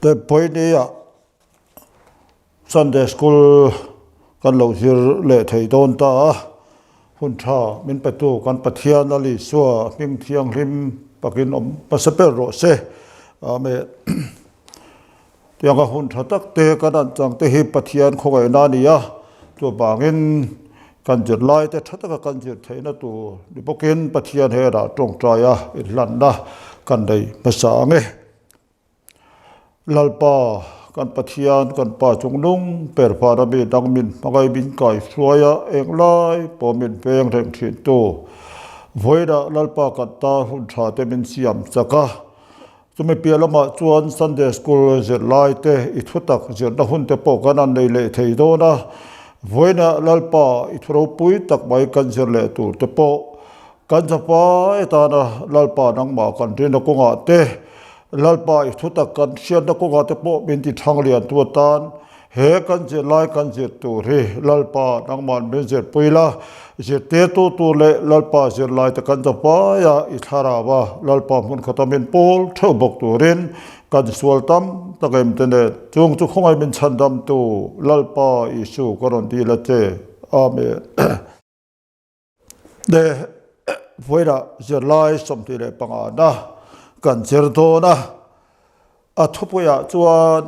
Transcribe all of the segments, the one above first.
Pawini ah Sunday School kan lo zir leh thei dawn ta a, hun tha min petu kan Pathian a Isua hming thianghlim pakin awm hmasa ber rawh se. Amen. Tianga hun tha tak te kan an chang te hi Pathian khawngaihna a ni a, chuvangin kan zir lai te tha taka kan zir theihna tur ni bawkin Pathian henah tawngtai a inhlanna kan nei hmasa ang e. Lalpa kan Pathian kan Pa chungnung per fana mi dang min hmangaih min kaihruai a, englai pawh min veng reng thin tu vawiinah Lalpa kan tan hun tha te min siam chak a. Chumi piah lamah chuan Sunday School zirlai te i thutak zirna hun te pawh kan han nei leh thei dawn a, vawiinah Lalpa i thu ropui tak mai kan zir leh tur te pawh kan zafai tana Lalpa nangmah kan rinna kawngah te, Lalpa i thutak kan hriatna kawngah te pawh min ti thang lian tu atan He kan zirlai kan zir tur hi Lalpa nangman min zirpui la, zirtirtu tur leh Lalpa zirlaite kan zafai a, i thlarau a, Lalpa hmun khata min pawl theuh bawk turin kan sual tam tak em te nen chung chu khawngaih min chhandamtu Lalpa Isu ka rawn dil a che. Amen. Le vawilah zirlai 25 na kan zir dawn a, a thupuiah chuan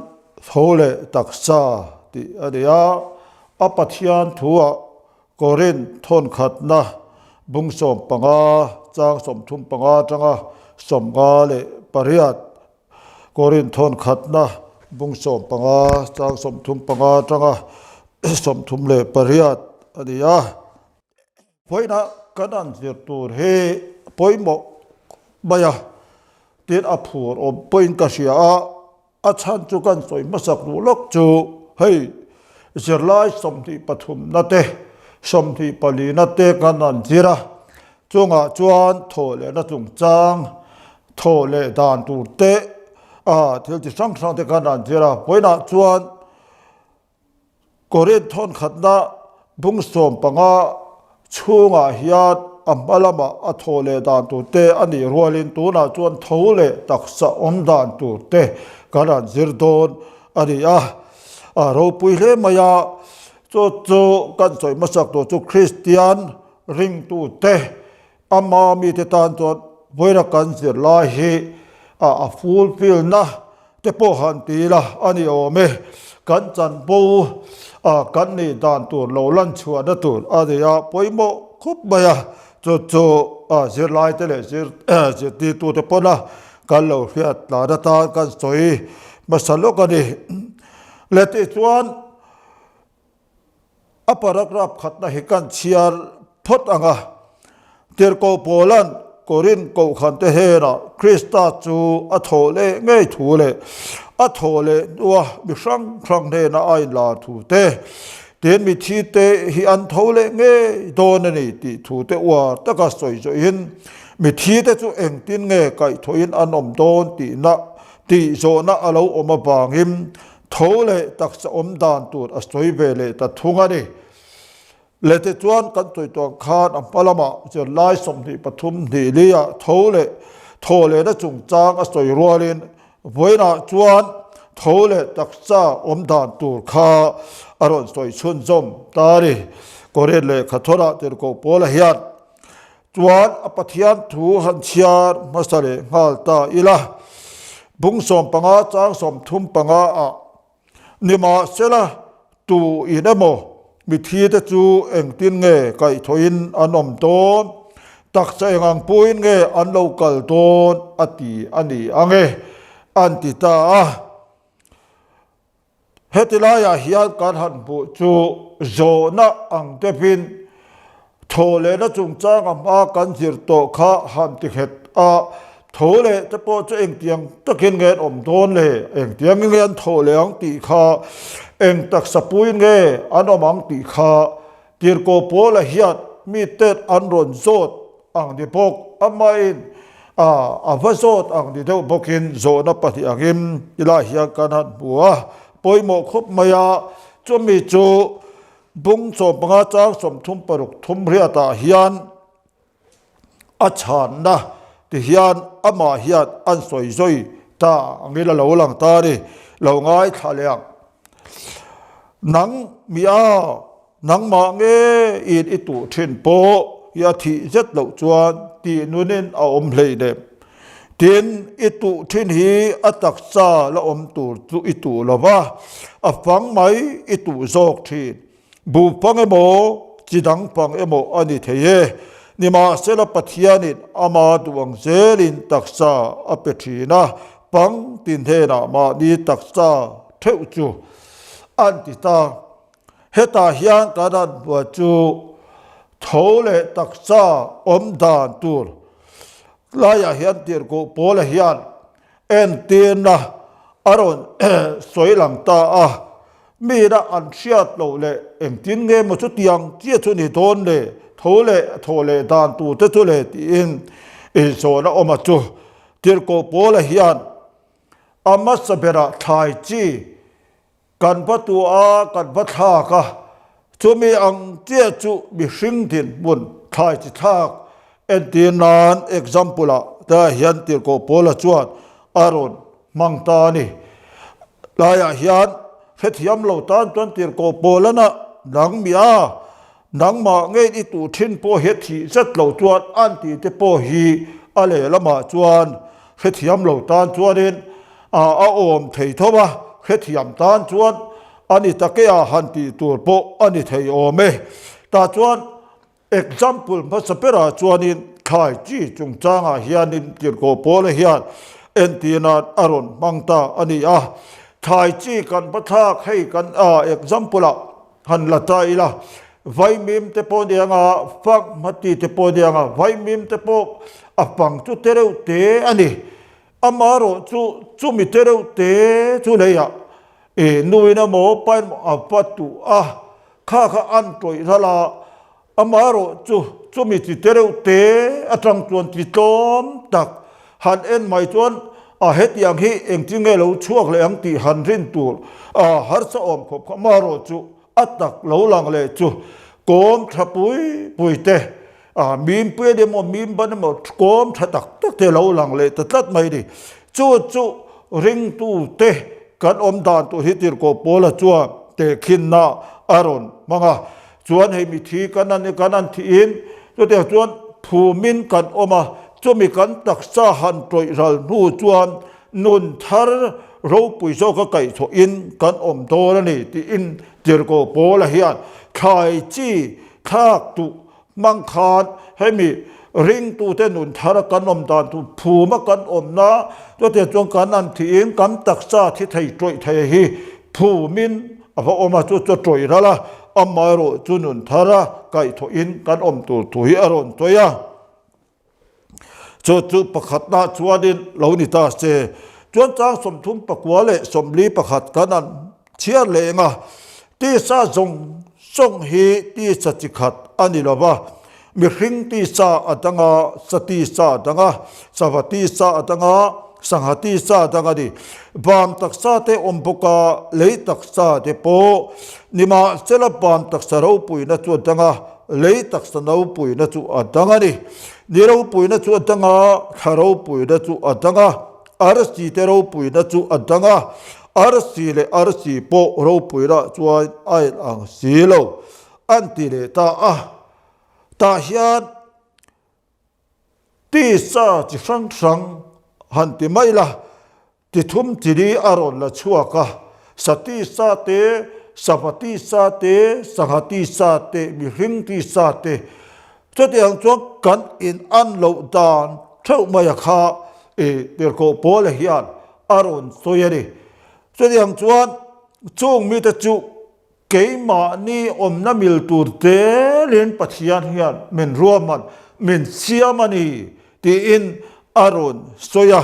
tho leh taksa tih a ni a, a Pathian thuah Korinth thawnkhatna bung 15 chang 35 atanga 58 Korinth thawnkhatna bung 15 chang 35 atanga 38 a ni a. Vawiinah kan an zir tur hi pawimawh mai a, tin a phur awm pawhin ka hria a, a chhan chu kan sawi hmasak duh lawk chu hei zirlai 23 na te 24 na te kan an zir a, chungah chuan thaw lehna chungchang thaw leh dan tur te thil chi hrang hrang te kan an zir a, vawiinah chuan Korinth thawnkhatna bung 15 chhungah hian a hma lamah a thaw leh dan tur te a nih rualin tunah chuan tho leh taksa awm dan tur te kan han zir dawn a ni a. A ropui hle mai a, chu chu kan sawi hmasak tur chu Kristian ringtute ama mite tan chuan vawiina kan zir lai hi a fulfill na te pawh han ti ila a ni awm e, kan chanbo a kan nih dan tur lo lan chhuahna tur a ni a, pawimawh khup mai a, chu chu zirlai te leh zir zirtirtu te pawn a kan lo hriat tlan atan kan sawi hmasa lawk a ni. Leh tih chuan A paragraph khatna hi kan chhiar phawt ang a, Tirhkoh Paula'n Korinth kohhran te henah Krista chu a thawh leh ngei thu leh a thawh leh hnua mi hrang hrang hnena a inlar thu te, tin mithi te hi an tho leh ngei dawn a ni tih thu te uar taka sawi zawhin mithi te chu engtin nge kaihthawhin an awm dawn tihna tih zawhna a lo awm avangin Tho leh taksa awm dan tur a sawi ve leh ta thung a ni. Lehte chuan kan sawi tuang khan a hma lamah zirlai 23 hnih liah tho leh thaw lehna chungchang a sawi rualin vawiinah chuan tho leh taksa awm dan tur kha a rawn sawi chhunzawm ta a ni. Korinth lehkha thawrah tirhkoh Paula hian Chuan a Pathian thu han chhiar hmasa leh nghal ta ila, bung 15 chang 35 ah nimahsela tu in emaw mithi te chu engtin nge kaihthawhin an awm dawn, taksa eng ang puiin nge an lo kal dawn a ti a ni ang e, an ti ta a. Heti laiah hian kan han hmuh chu zawhna ang deuhin thaw lehna chungchang a hma kan zir tawh kha han ti nghet a, tho leh te pawh chu engtiang takin nge an awm dawn le, engtiangin nge an thawh leh ang tih kha, eng taksa puiin nge an awm ang tih kha Tirhkoh Paula hian mite an rawn zawt ang ni bawk, amahin a va zawt ang ni deuh bawkin zawhna pahnih angin tilai hian kan han hmu a, pawimawh khawp mai a, chumi chu bung 15 chang 36 thum riatah hian a chhanna ti hian amah hian an sawi zui ta angin a lo lang ta a ni. Lo ngaithla leh ang. Nang mi a, nangmah nge in i tuh thin pawh hi a thih zet loh chuan tih nunin a awm hlei nem. Tin, i tuh thin hi a taksa la awm tur chu i tuh lo va, a fang mai i tuh zawk thin. Buh pang emaw, chi dang pang emaw a ni thei e. Nimahsela Pathianin ama duh ang zelin taksa a pe thin a, pang tin hnenah mahni taksa theuh chu an ti ta. Hetah hian kan han hmuh chu tho leh taksa awm dan tur laiah hian tirhkoh Paula hian entirna a rawn sawi lang ta a. Mina an hriat loh leh engtin nge maw chutiang chiah chu ni dawn le, tho leh thawh leh dan tur te chu le tiin insawn a awm a chu. Tirhkoh Paula hian a hmasa berah thlai chi kan va tuah a, kan va thlak a, chumi ang chiah chu mihring dinhmun thlai chi thlak entir nan example ah te hian Tirhkoh Paula chuan a rawn hmang ta a ni. Laiah hian hrethiam lo tan chuan tirhkoh Paulana nang mi a, nangmah ngei i tuh thin pawh hi a thih zet lo chuan an tih te pawh hi a lehlamah chuan hrethiam lo tan chuanin a awm thei tho a, hrethiam tan chuan a ni take a han tih tur pawh a ni thei awm e. Tah chuan Example hmasa berah chuanin thlai chi chungchangah hianin Tirhkoh Paula hian entirnan a rawn hmang ta a ni a. Thlai chi kan va thlak hei kan example ah han la ta ila, vaimim te pawh nia nga, fanghma ti te pawh nia nga, vaimim te pawh a fang chu te reuh te a ni. Amaherawh chu chumi te reuh te chu leiah i nuin emaw pain emaw a va tuh a, Kha kha an tawih ral a, amaherawh chu chumi chi te reuh te atang chuan chi tlawm tak han en mai chuan a hetiang hi engtin nge lo chhuak leh ang tih han rin tur a harsa awm khawp kha amaherawh chu a tak lo lang leh chu kawm tha pui pui te a mim pui a emaw mim ban emaw kawm tha tak tak te lo lang leh ta tlat mai a ni. Chu chu ringtu te kan awm dan tur hi Tirhkoh Paula chuan tehkhinna a rawn hmang a. Chuan hei mithi kan an kan an thihin chutiang chuan phumin kan awm a, chumi kan taksa han tawih ral hnu chuan nun thar ropui zawka kaihthawhin kan awm dawn a ni tiin Tirhkoh Paula hian thlai chi thlak duh hmang khan hemi ringtute nun thara kan awm dan chu phuma kan awmna chutiang chuan kan an thihin kan taksa thi thei tawih thei hi phumin a va awm a, chu chu a tawih ral a, amaherawh chu nun thara kaihthawhin kan awm tur thu hi a rawn tawi a. Chu chu pakhatna chuanin lo ni ta se. Chuan chang 34 leh 41 kan an chhiar leh eng a, tisa zawng zawng hi tisa chi khat a ni lo va, mihring tisa a dang a, sa tisa a dang a, sava tisa a dang a, sangha tisa a dang a ni. Van taksa te awm bawk a, lei taksa te pawh. Nimahsela van taksa ropuina chu a dang a, Lei taksa nopuina chu a dang a ni. Ni ropuina chu a dang a, thla ropuina chu a dang a, arsi te ropuina chu a dang a, arsi leh arsi pawh ropuina chuan a en ang si lo, an ti leh ta a. Tah hian tisa chi hrang hrang han ti mai la. Ti thum tili a rawn la chhuak a, Sati sa te, Savati sa te, Sanghati sa te, mihring ti sa te. Chutiang chuan kan in an loh dan theuh mai a kha i Tirhkoh Paula hian a rawn sawi a ni. Chutiang chuan chung mite chu Keimahni awmna mil tur telin Pathian hian min ruahman, min siam a ni tiin a rawn sawi a.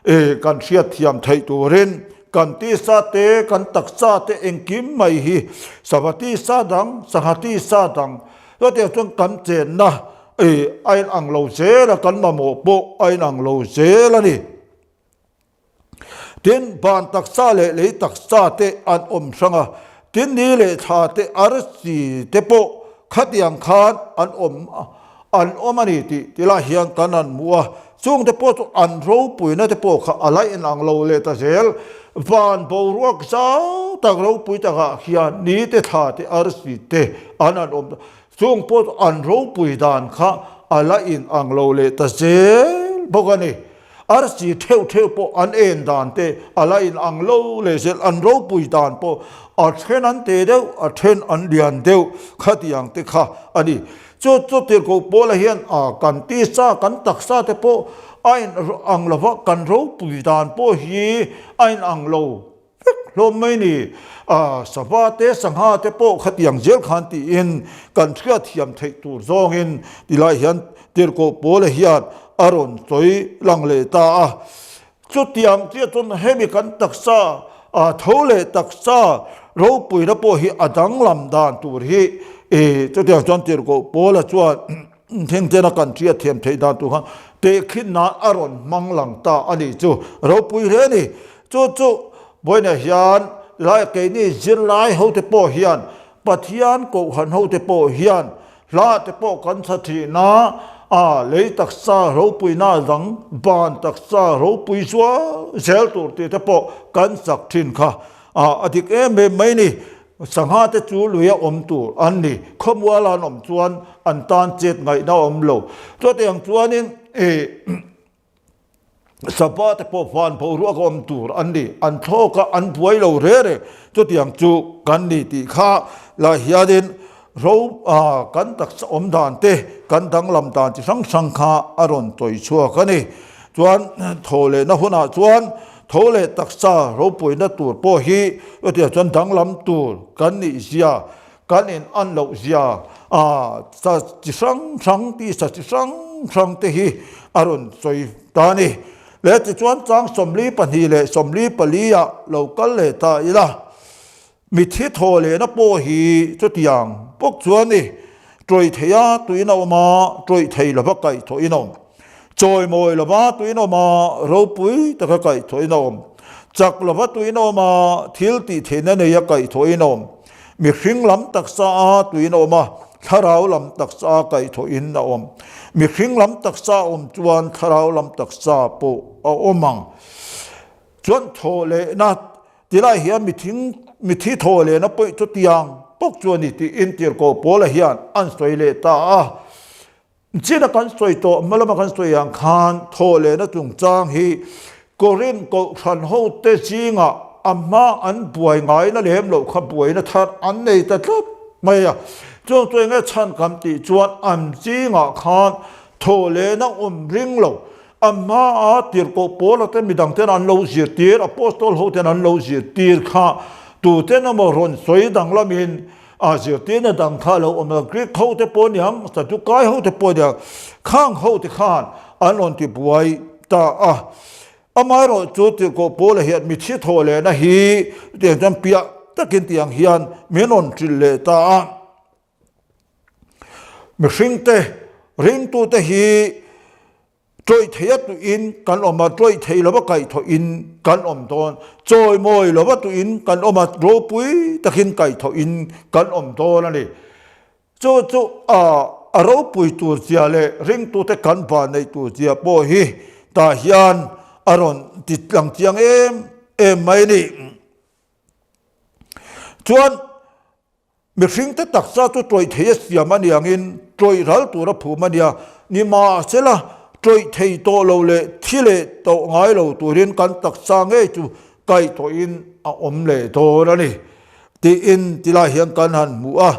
E, kan hriatthiam theih turin kan tisa te, kan taksa te engkim mai hi sava tisa dang, sangha tisa dang chutiang chuan kan chenna e a inang lo zel a, kan mamawh pawh a inang lo zel a ni. Tin, van taksa leh lei taksa te an awm hrang a, tin ni leh thla te arsi te pawh khatiang khan an awm an awm a ni tih tilai hian kan han hmu a. Chungte pawh chu an ropuina te pawh kha a la inang lo leh ta zel. Van boruak zau tak ropui takah hian ni te thla te arsi te an han awm ta. Chung pawh chu an ropui dan kha a la inang lo leh ta zel bawk a ni. Arsi theuh theuh pawh an en dan te a la inang lo leh zel, an ropui dan pawh a then an te deuh, a then an lian deuh khatiang te kha a ni. Chu chu tirhkoh Paula hian a kan tisa, kan taksa te pawh a inang lo va, kan ropui dan pawh hi a inang lo vek hlawm mai ni. A sava te, sangha te pawh khatiang zel khan tiin kan hriatthiam theih tur zawngin tilai hian tirhkoh Paula hian a rawn sawi lang leh ta a. Chutiang chiah chuan hemi kan taksa tho leh taksa ropuina pawh hi a danglam dan tur hi chutiang chuan tirhkoh Paula chuan thengtena kan hriat thiam theih dan tur khan tehkhin nan a rawn hmang lang ta a nih chu ropui hle a ni. Chu chu vawiinah hian lai keini zirlai hote pawh hian Pathian kohhran hote pawh hian Hla te pawh kan tha thin a, a lei taksa ropuina dang ban taksa ropui zual zel tur tih te pawh kan chak thin kha a a dik em em mai ni. Sangha te chu luia awm tur an ni, khawmuala an awm chuan an tan chet ngaihna a awm lo. Chutiang chuanin ih. Sapa te pawh van boruak a awm tur an ni, an thlawk a, an buai lo re re. Chutiang chu kan ni tih kha lah hianin ro kan taksa awm dan te, kan danglam dan chi hrang hrang kha a rawn chawi chhuak a ni. Chuan tho lehna hunah chuan tho leh taksa ropuina tur pawh hi chutiang chuan danglam tur kan nih zia Kan in an loh zia a sa chi hrang hrang tisa chi hrang hrang te hi a rawn sawi ta a ni. Leh tichuan chang 42 leh 44 ah lo kal leh ta ila, mithi thaw lehna pawh hi chutiang bawk chuan ni, tawih thei a tuin a awm a, tawih thei lova kaih thawhin a awm. Chawimawi lova tuin awm a, ropui taka kaihthawhin a awm. Chak lova tuin awm a, thil tih theihna neia kaihthawhin a awm. Mihring lam taksa a tuin awm a, thlarau lam taksa a kaihthawhin a awm. Mihring lam taksa a awm chuan thlarau lam taksa pawh a awm ang. Chuan thaw lehna tilai hian mithing mithi thaw lehna pawih chutiang bawk chu a ni tiin Tirhkoh Paula hian an sawi leh ta a. China kan sawi tawh hma lama kan sawi ang khan thawhlehna chungchang hi Korinth kohhran hote zingah a hma an buai ngaina lem loh kha buaina thar an nei ta tlat mai a. Chung chu enge chhan kan tih chuan an zingah khan thawhlehna awm ring lo a hmaa tirhkoh Paula te midang ten an lo zirtir, Apostol ho ten an lo zirtir kha tuten emaw rawn sawi danglamin A zirtirna dang kha a lo awm a, Greek ho te pawh aniang, Sadukai ho te pawh aniang, khang ho te khan an rawn ti buai ta a. Amaherawh chu Tirhkoh Paula hian mithi thawh lehna hi chutiang chuan piah takin tiang hian min rawn hrilh leh ta a. Mihringte, ringtute hi Tawih thei a tuin kan awm a, tawih thei lova kaihthawhin kan awm dawn. Chawimawi lova tuin kan awm a, ropui takin kaihthawhin kan awm dawn a ni. Chu chu a ropui tur zia leh ringtute kan van neih tur zia pawh hi tah hian a rawn ti lang chiang em em mai a ni. Chuan. Mihringte taksa chu tawih thei a siam a niangin tawih ral tur a phum a nia. Nimahsela, tawih thei tawh lo leh thi leh tawh ngai lo turin kan taksa ngei chu kaih tawhin a awm leh dawn a ni tiin tilai hian kan han hmu a.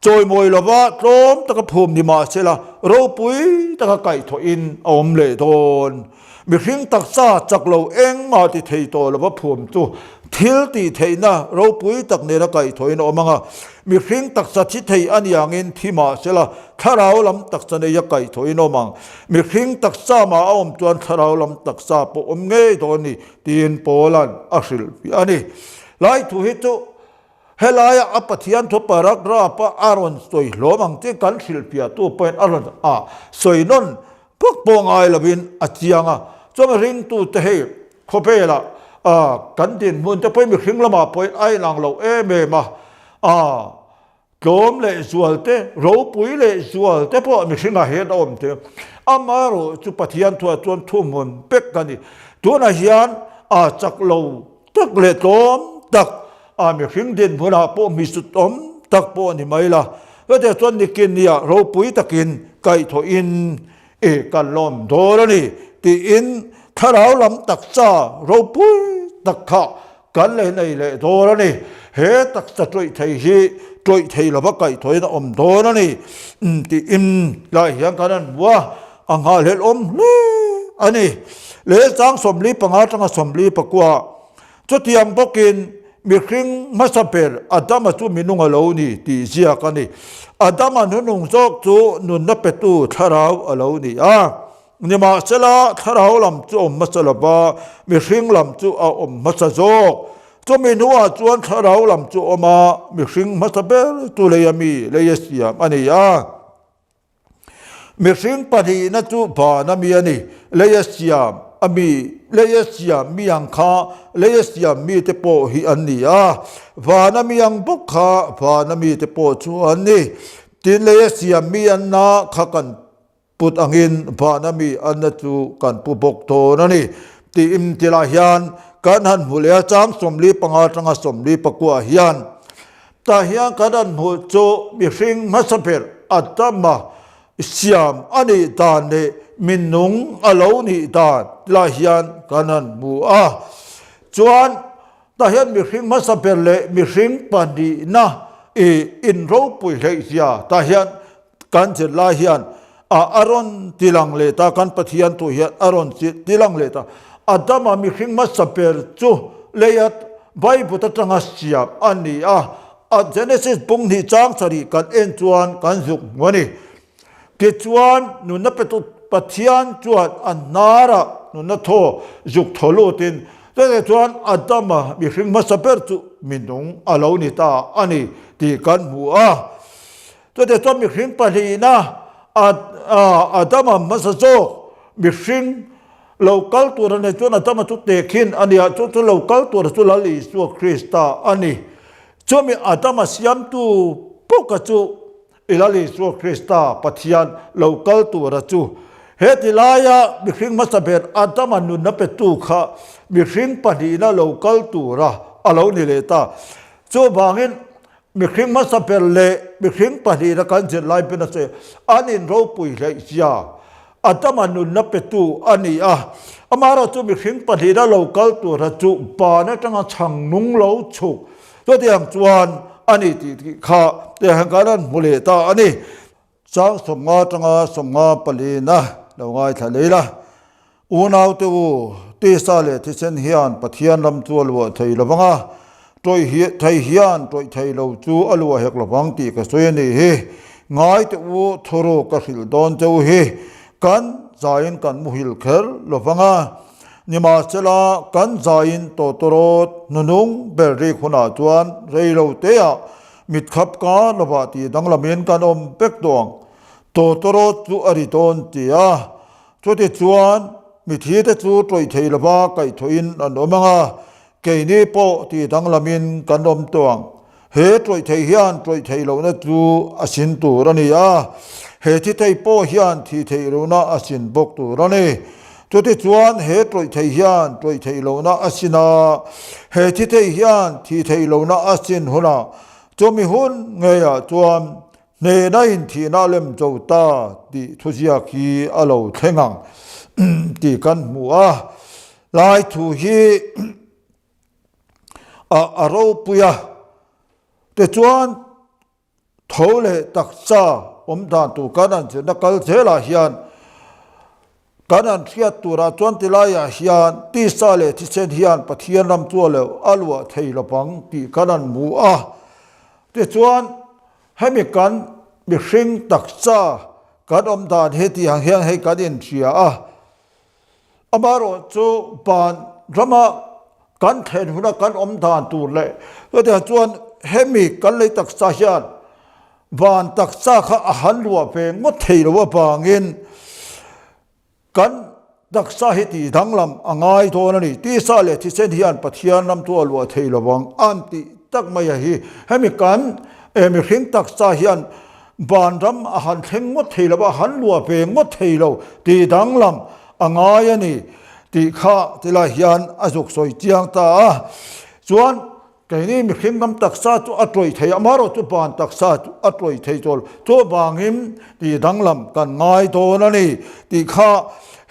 Chawimawi lova tlawm taka phum nimahsela ropui taka kaih thawhin a awm leh dawn. Mihring taksa chak lo engmah ti thei tawh lova phum chu thil tih theihna ropui tak nena kaihthawhin a awm ang a. Mihring taksa thi thei a ni angin thi mah sela thlarau lam taksa neia kaihthawhin a awm ang. Mihring taksa mah a awm chuan thlarau lam taksa pawh awm ngei dawn ni tiin Paula'n a hrilhfiah a ni. Lai thu hi chu helaia a Pathian thu paragraph-a a rawn sawi hlawm ang chian kan hrilhfiahtu pawhin a rawn a sawi nawn Phak pawh ngai lovin a chiang a, chuan ringtute hei khawvelah kan dinhmun te pawhin mihring lamah pawhin a inang lo em em a, tlawm leh zual te, ropui leh zual te pawh mihringah hian a awm thei a. Amaherawh chu Pathian thuah chuan thuhmun pek a ni. Tunah hian a chak lo tak leh tlawm tak a mihring dinhmunah pawh hmisut awm tak pawh a ni mai la. Chutiang chuan nikin nia ropui takin kaihthawhin i kan lawm dawn a ni tiin thlarau lam taksa ropui tak kha kan lei nei leh dawn a ni. He taksa tawih thei hi tawih thei lova kaihthawhin a awm dawn a ni tiin lai hian kan han hmu a, a nghahhlelh awm hle a ni. Leh chang 45 atanga 44 chutiang bawkin mihring hmasa ber Adama chu minung a lo ni tih ziak a ni. Adama hnunung zawk chu nunna petu thlarau a lo ni a. Nimahsela, thlarau lam chu awm hmasa lo va, mihring lam chu a awm hmasa zawk. Chumi hnuah chuan thlarau lam chu awm a, mihring hmasa ber chu leia mi, leia siam a ni a. Mihring pahnihna chu vana mi a ni, leia siam a mi, leia siam mi ang kha leia siam mite pawh hi an ni a, vana mi ang bawk kha vana mite pawh chu an ni. Tin, leia siam mi anna kha kan Put angin vana mi anna chu kan pu bawk dawn a ni tiin tilai hian kan han hmu leh a, chang 45 atanga 44 hian tah hian kan han hmuh chu mihring hmasa ber Adama siam a nih dan leh minung a lo nih dan tilai hian kan han hmu a, chuan tah hian mihring hmasa ber leh mihring pahnihna i inropui hleihzia tah hian Kan zir lai hian a a rawn ti lang leh ta, kan Pathian tu hian a rawn ti lang leh ta. Adama mihring hmasa ber chu leia Vaivut atanga siam a ni a, a Genesis bung hnih chang sarih kan en chuan kan zuk hmu a ni. Tichuan nunna petu Pathian chuan a hnarah nunna thaw zuk thaw lutin chutah chuan Adama mihring hmasa ber chu minung a lo ni ta a ni tih kan hmu a. Chutah chuan mihring pahnihna Adama hmasa zawk mihring lo kal tur a nih chuan Adama chu tehkhin a ni a, chu chu lo kal tur chu Lal Isua Krista a ni. Chumi Adama siamtu bawka chu i Lal Isua Krista Pathian lo kal tura chu. He ti laia mihring hmasa ber Adama nunna petu kha mihring pahnihna lo kal tura a lo ni leh ta. Chuvangin Mihring hmasa ber leh mihring pahnihna kan zir lai pawhin a sawi a, an inropui hleihzia Adama nunna petu a ni a. Amaherawhchu mihring pahnihna lo kal tura chu ban atanga chhang nung lo chhuk chutiang chuan a ni tih kha tiang khan an hmu leh ta a ni. Chang 50 atanga 50 palina lo ngaithla lei la. Unaute u, tisa leh thisen hian Pathian ram chu a luah thei lo vang a, tawih thei hian tawih thei lo chu a luah hek lo vang tih ka sawi a nih hi. Ngaite u, thuru ka hrilh dawn che u hi, kan zaiin kan muhil kher lo vang a, nimahsela kan zaiin tawtawrawt hnunung ber rik hunah chuan rei lo teah mitkhap kar lovah tih danglamin kan awm vek tawh ang. Tawtawrawt chu a ri dawn ti a. Chutichuan, mithite chu tawih thei lova kaihthawhin an awm ang a, keini pawh tih danglamin kan awm tawh ang. He tawih thei hian tawih theih lohna chu a sin tur a ni a, he thi thei pawh hian thih theih lohna a sin bawk tur a ni. Chutichuan, he tawih thei hian tawih theih lohna a sin a, he thi thei hian thih theih lohna a sin hunah chumi hun ngeiah chuan Hnehna in thihna a lem cho ta tih thuziak hi a lo thleng ang tih kan hmu a. Lai thu hi a ropui a, tichuan tho leh taksa awm dan tur kan han zirna kal zelah hian kan han hriat turah chuan tilaiah hian tisa leh thisen hian Pathian ram chu a lo a luah thei lovang tih kan han hmu a. Tichuan Hemi kan mihring taksa kan awm dan hi tih ang hian hei kan inhria a, amaherawh chu ban rama kan thlen huna kan awm dan tur leh chutiang chuan hemi kan lei taksa hian van taksa kha a han luah ve ngawt thei lo avangin Kan taksa hi tih danglam a ngai dawn a ni. Tisa leh thisen hian Pathian ram chu a luah thei lo vang an tih tak mai a hi. Hemi kan mihring taksa hian Vanram a han thleng ngawt thei lo a, han luah ve ngawt thei lo tih danglam a ngai a ni tih kha tilai hian a zuk sawi chiang ta a. Chuan keini mihring ram taksa chu a tawih thei a, amaherawhchu van taksa chu a tawih thei chawl. Chuvangin tih danglam kan ngai dawn a ni tih kha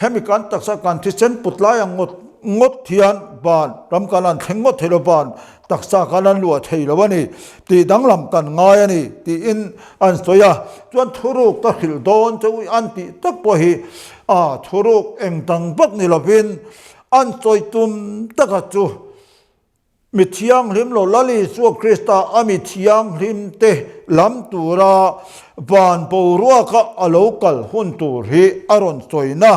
hemi kan taksa kan thisen put lai ang ngawt ngawt hian van ram kan han thleng ngawt thei lo, van taksa kan an luah thei lo a ni tih danglam kan ngai a ni tiin an sawi a. Chuan thuruk ka hrilh dawn che u an tih tak pawh hi a thuruk eng dang vak ni lovin an sawi tum taka chu Mi thianghlim lo Lal Isua Krista a mi thianghlim te lam tura van boruaka a lo kal hun tur hi a rawn sawina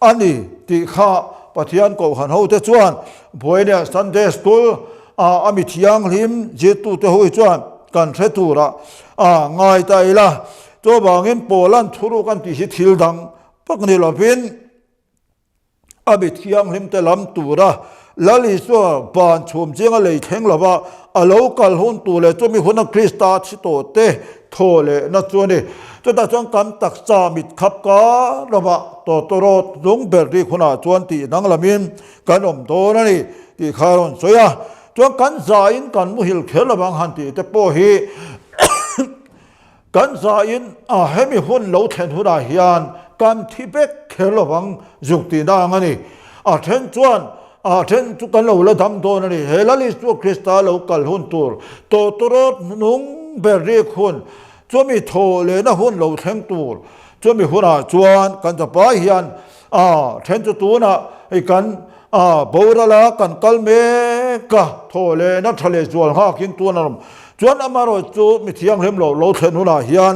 a ni tih kha Pathian Kohhran hote chuan Buaina Sunday School a a mi thianghlim zirtute ho hi chuan kan hre tura a ngai ta ila. Chuvangin Paula'n thuruk an tih hi thil dang vak ni lovin, A mi thianghlimte lam tura Lal Isua van chhum chinga lei thleng lova a lo kal hun tur leh chumi huna Krista thi tawhte thaw lehna chu a ni. Chutah chuan kan taksa mit khap kar lova tawtawrawt lung ber rik hunah chuan tih danglamin kan awm dawn a ni tih kha a rawn sawi a. Chuan kan zain kan muhil kher lovang han tih te pawh hi Kan zain a hemi hun lo thlen hunah hian kan thi vek kher lovang zuk tihna ang a ni. A then chuan a then chu kan lo la dam dawn a ni. He Lal Isua Krista lo kal hun tur tawtawrawt hnung ber rik hun, chumi thaw lehna hun lo thleng tur, chumi hunah chuan kan chapai hian a then chu tunah hei kan A boral a, kan kal mek a, thaw lehna tha leh zual nghakin tun a awm. Chuan amaherawh chu mi thianghlim lo lo thlen hunah hian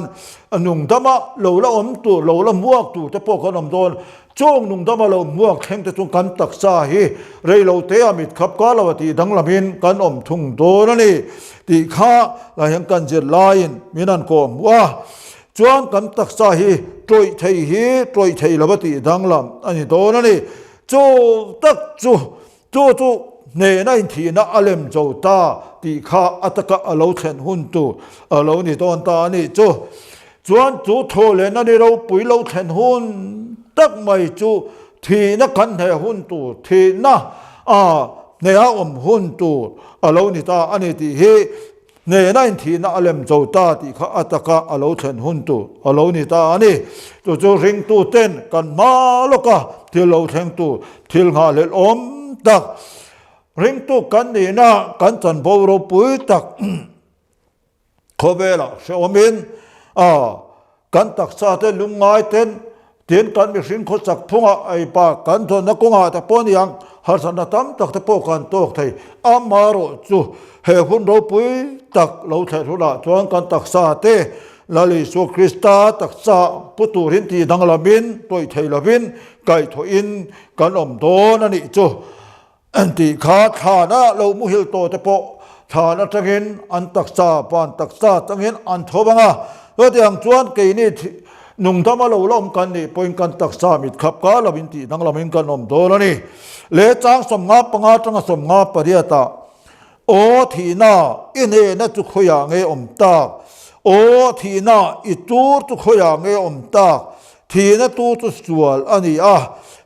nungdama lo la awm tur, lo la hmuak tur te pawh kan awm dawn. Chung nungdama lo hmuak thleng te chu kan taksa hi rei lo te a mit khap kar lo a tih danglamin kan awm thung dawn a ni tih kha lah hian kan zir laiin min han kawh hmuh a. Chuan kan taksa hi tawih thei hi tawih thei lo a tih danglam a ni dawn a ni. Chu tak chu, chu chu hnehna inthihna a lem zo ta tih kha a taka a lo thlen hun tur a lo ni dawn ta a nih chu. Chuan chu thawhlehna ni ropui lo thlen hun tak mai chu thihna kan hneh hun tur, thihna a hneha awm hun tur a lo ni ta a ni tih hi Hnehna in thihna a lem zo ta tih kha a taka a lo thlen hun tur a lo ni ta a ni. Chu chu ringtu ten kan hma lawka thil lo thleng tur thil nghahhlelh awm tak, ringtu kan nihna kan chanvo ropui tak khawvelah hrehawmin a Kan taksa te lungngai ten tin kan mihring khawsak phungah ei pa kan thawnna kawngah te pawh aniang harsatna tam tak te pawh kan tawk thei. Amaherawh chu he hun ropui tak lo thlen hunah chuan kan taksa te Lal Isua Krista taksa pu turin tih danglamin tawih thei lovin kaihthawhin kan awm dawn a nih chu. An tih kha thlana lo muhil tawh te pawh thlan atangin an taksa van taksa atangin an tho vang a, chutiang chuan keini nungdama lo la awm kan nih pawhin kan taksa mit khap kar lovin tih danglamin kan awm dawn a ni. Leh chang 55 atanga 58 ah Aw thihna i hnehna chu khawiah nge awm tak? Aw thihna i tur chu khawiah nge awm tak? Thihna tu chu sual a ni a,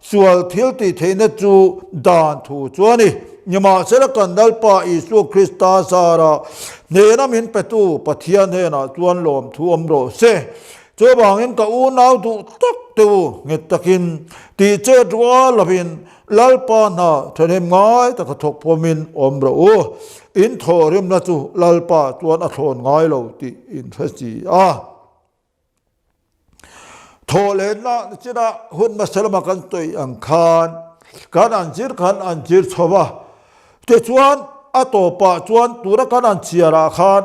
sual thil tih theihna chu dan thu chu a ni. Nimahsela kan Lalpa Isua Krista zara hnehna min petu Pathian hnenah chuan lawmthu awm rawh se. Chuvangin ka unau duh tak te u nghet takin tih chet rual lovin Lalpa hna thahnem ngai taka thawk pawmin awm rawh u. In thawhrimna chu Lalpa chuan a thlawn ngai lo tih in hre si a. Thawhlenna chinah hun hmasa lama kan sawi ang khan kan an zir khan an zir chho va, tichuan a tawpah chuan tuna kan an chhiarah khan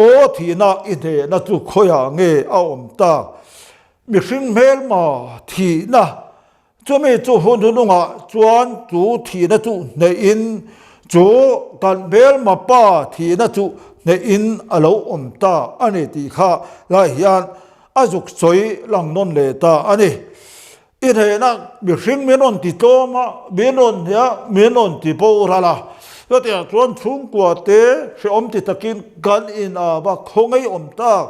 aw thihna i hnehna chu khawiah nge a awm tak? Mihring hmelma thihna Chumi chu hun hunungah chuan chu thihna chu hnehin chu kan hmelma pa thihna chu hnehin a lo awm ta a ni tih kha lai hian a zuk sawi lang nawn leh ta a ni. I hnehna mihring min rawn ti tlawm a, min rawn hneh a, min rawn ti boral a. Chutiang chuan chhungkua te hrehawm ti takin kan inah va khaw ngei awm tak.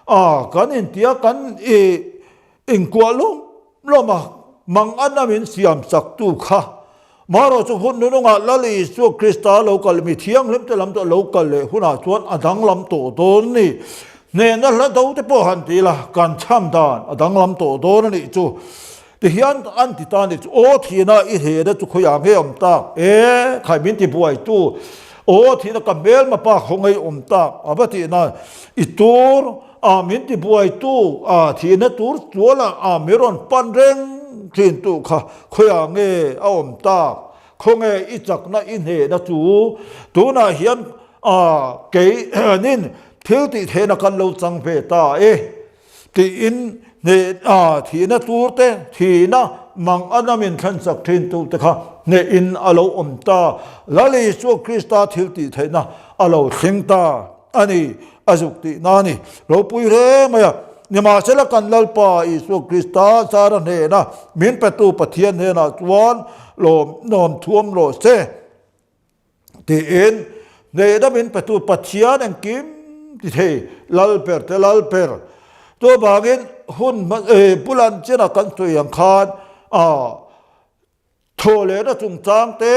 A, kan intia kan i inkuah lawm lawm a, mang an a min siam chak tu kha. Marawh chu hun nunungah Lal Isua Krista lo kal mi thianghlim te lam chu a lo kal leh hunah chuan a danglam tawh dawn a ni. Hnehna hla do te pawh han ti ila kan chham dan a danglam tawh dawn a nih chu. Tihian an ti ta nih chu, Aw thihna i hlehna chu khawiah nge awm tak? E, khai min ti buaitu, aw thihna ka hmelma pa khawngaih awm tak? A va tih nan, I tur a min ti buaitu, a thihna tur chuala a mi rawn pan reng thin tu kha khawiah nge a awm tak? Khawnge i chakna i hnehna chu? Tunah hian a kei nin thil tih theihna kan lo chang ve ta e. Tiin hneh a thihna tur te, thihna mang a namin thlensak thin tu te kha hnehin a lo awm ta. Lal Isua Krista thil tih theihna a lo thleng ta a ni, a zuk tihna a ni. Ropui hle mai a. Nimahsela kan Lalpa Isua Krista zara hnehna min petu Pathian hnenah chuan lawm nawm thuam rawh se. Tiin hnehna min petu Pathian engkim ti thei lal ber te lal ber. Chuvangin hun bulan chena kan sawi ang khan thaw lehna chungchang te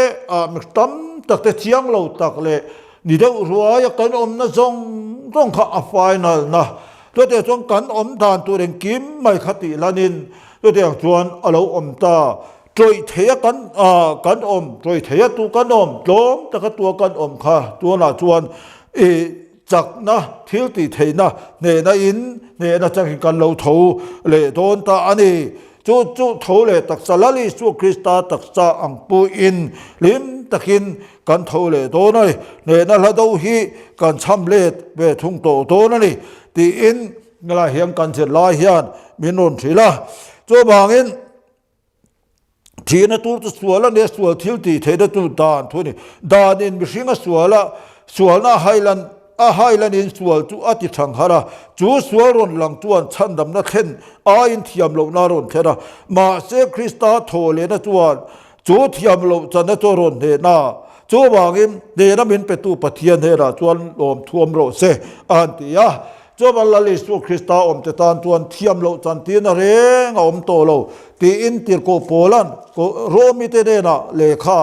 mi tam tak te chiang lo tak leh ni deuh ruaia kan awmna zawng zawng kha a final na. Chutiang chuan kan awm dan tur engkim mai kha tih lanin chutiang chuan a lo awm ta. Tawih theia kan kan awm, tawih theia tu kan awm, tlawm taka tua kan awm kha tunah chuan i chakna, thil tih theihna hnehna in hnehna changin kan lo tho leh dawn ta a ni. Chu chu tho leh taksa Lal Isua Krista taksa ang puiin hlim takin kan tho leh dawn a ni. Hnehna hla do hi kan chham let ve thung tawh dawn a ni tiin helai hian kan zirlai hian min rawn hrilh a. Chuvangin. Thihna tur chu sual a nia, sual thil tih theihna chu dan thu a ni. Danin mihring a sual a, sualna a hailan a hailanin sual chu a ti thang har a, chu sual rawn lang chuan chhandamna thlen aiin thiam lohna a rawn thlen a. Mahse Krista thawhlehna chuan chu thiam loh channa chu a rawn hnehna. Chuvangin hnehna min petu Pathian hnenah chuan lawm thuam rawh se a han ti a. Chuan Lal Isua Krista awmte tan chuan thiam loh chantirna reng a awm tawh lo tiin Tirhkoh Paula'n Romite hnenah lehkha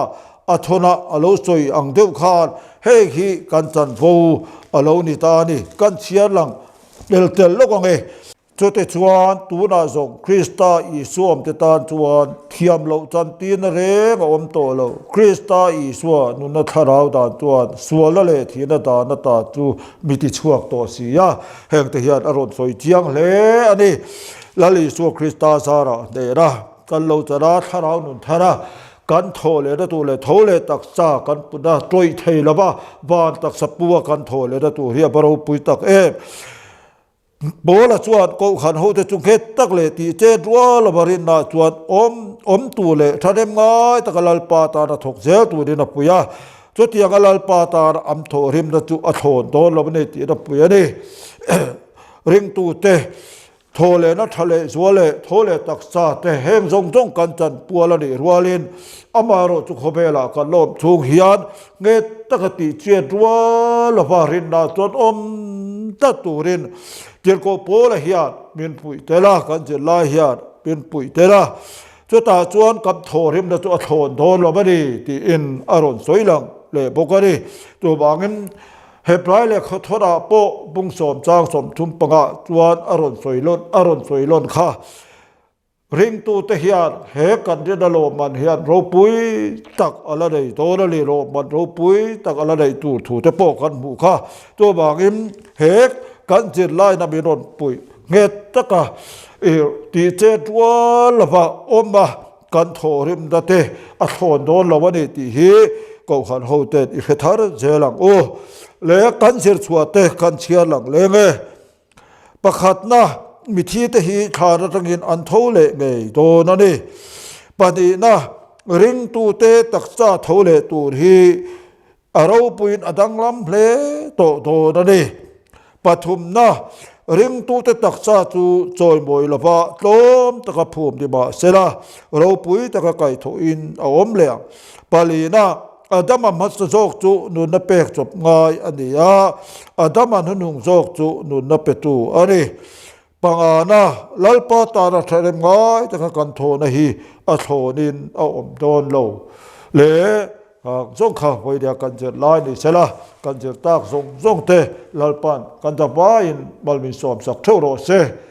a thawn a a lo sawi ang deuh khan hei hi kan chanvo a lo ni ta a ni. Kan chhiar lang tel tel lawk ang e. Chute chuan tunah zawng Krista Isua awmte tan chuan thiam loh chantirna reng a awm tawh lo. Krista Isua nunna thlarau dan chuan sualna leh thihna dan ata chu Mi ti chhuak tawh si a, hengte hian a rawn sawi chiang hle a ni. Lal Isua Krista zarah hnehna kan lo chan a, thlarau nun thar a, kan thaw lehna tur leh tho leh taksa kan putna tawih thei lo va, van taksa pu a kan thaw lehna tur hi a va ropui tak em. Paula chuan Kohhran hote chu nghet tak leh tih chet rual lova rinna chuan awm awm tur leh thahnem ngai taka Lalpa tana thawk zel turin a pui a. Chutianga Lalpa tana am thawhrimna chu a thlawn dawn lo a ni tih a pui a ni. Ringtute thaw lehna tha leh zual leh thaw leh taksa te heng zawng zawng kan chan pual a nih rualin amaherawh chu khawvelah kan lawm chhung hian Nghet taka tih chiat rual lova rinna chuan awm tlat turin Tirhkoh Paula hian min puih tel a, kan zirlai hian min puih tel a. Chutah chuan kan thawhrimna chu a thlawn dawn lo a ni tiin a rawn sawi lang leh bawk a ni. Chuvangin Hebrai lehkha thawrah pawh bung sawmchang 35 chuan a rawn sawi lawn a rawn sawi lawn kha. Ringtute hian he kan rin a lawmman hian ropui tak a la nei dawn a ni, lawmman ropui tak a la neih tur thu te pawh kan hmuh kha. Chuvangin he kan zirlaina min rawn puih nghet taka tih chet rual lova awm a, kan thawhrimna te a thlawn dawn lo a ni tih hi Kohhran hoten i hre thar zel ang u. Le kan zirchhuah te kan chhiar lang leng e. Pakhatna, mithite hi thlan atangin an tho leh ngei dawn a ni. Pahnihna, ringtute taksa tho leh tur hi a ropuiin a danglam hle tawh dawn a ni. Pathumna, ringtute taksa chu chawimawi lova tlawm taka phum ni mah sela, ropui taka kaihthawhin a awm leh ang. Palina. Adama hmasa zawk chu nunna pek chawp ngai a ni a, Adama hnuhnung zawk chu nunna petu a ni. Pangana, Lalpa tana tha rem ngai taka kan thawhna hi a thlawnin a awm dawn lo le. Khang zawng kha vawinia kan zir lai ni sela, kan zir tak zawng zawng te Lalpa'n kan zavaiin mal min sawmsak theuh rawh se.